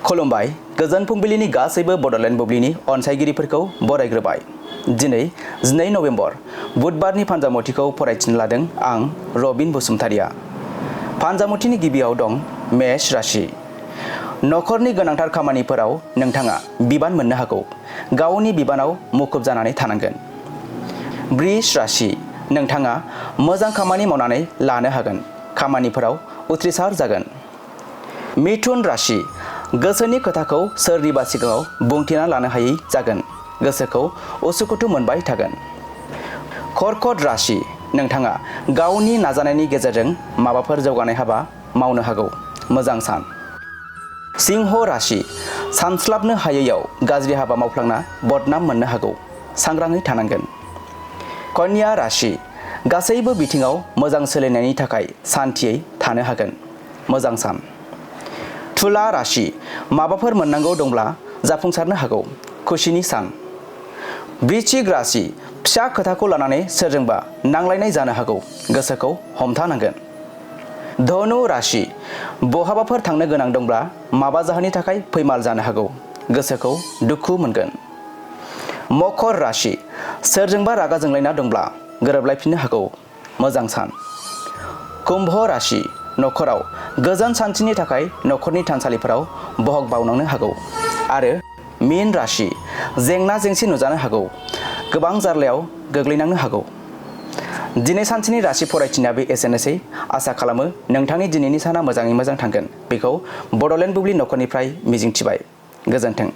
खुलुमबाय गोजोन फुंबिलिनि गासैबो बड'लेण्ड बुब्लिनि अनसायगिरिफोरखौ बरायग्रोबाय। दिनै 2 नभेम्बर बुधबारनि फानजामुथिखौ फरायथिनो लादों आं रबिन बसुमतारिया। फानजामुथिनि गिबियाव दं मेष राशि। नखरनि गोनांथार खामानिफोराव नोंथाङा बिबान मोननो हागौ। गावनि बिबानाव मुखुब जानानै थानांगोन। वृष राशि। नोंथाङा मोजां खामानि मावनानै लानो हागोन। खामानिफोराव उथ्रिसार जागोन। मिथुन राशि। गोसोनि खोथाखौ सोरनिबा सिगाङाव बुंथिना लानो हायै जागोन। गोसोखौ उसुखुथु मोनबाय थागोन। कर्कट राशि। नोंथाङा गावनि नाजानायनि गेजेरजों माबाफोर जौगानाय हाबा मावनो हागौ। मोजां सान। सिंह राशि। सानस्लाबनो हायैयाव गाज्रि हाबा मावफ्लांना बदनाम मोननो हागौ। सांग्राङै थानांगोन। कन्या राशि। गासैबो बिथिङाव मोजां सोलिनायनि थाखाय सान्थियै थानो हागोन। मोजां सान। तुला राशि। माबाफोर मोननांगौ दंब्ला जाफुंसारनो हागौ। खुसिनि सान। वृश्चिक राशि। फिसा खोथाखौ लानानै सोरजोंबा नांलायनाय जानो हागौ। गोसोखौ हमथानांगन। धनु राशि। बहाबाफोर थांनो गोनां दंब्ला माबा जाहोननि थाखाय फैमाल जानो हागौ। गोसोखौ दुखु मोनगोन। मकर राशि। सोरजोंबा रागा जोंलायना दंब्ला गोरोबलायफिननो हागौ। मोजां सान। कुम्भ राशि। नखराव गोजोन सान्थिनि थाखाय नखरनि थानसालिफोराव बहग बावनांनो हागौ। आरो मीन राशि। जेंना जेंसि नुजानो हागौ। गोबां जार्लायाव गोग्लैनांनो हागौ। दिनै सानसेनि राशि फरायथिनाया बे एसेनोसै। आसा खालामो नोंथांनि दिनैनि साना मोजाङै मोजां थांगोन। बेखौ बड'लेण्ड बुब्लि नखरनिफ्राय मिजिंथिबाय। गोजोन्थों।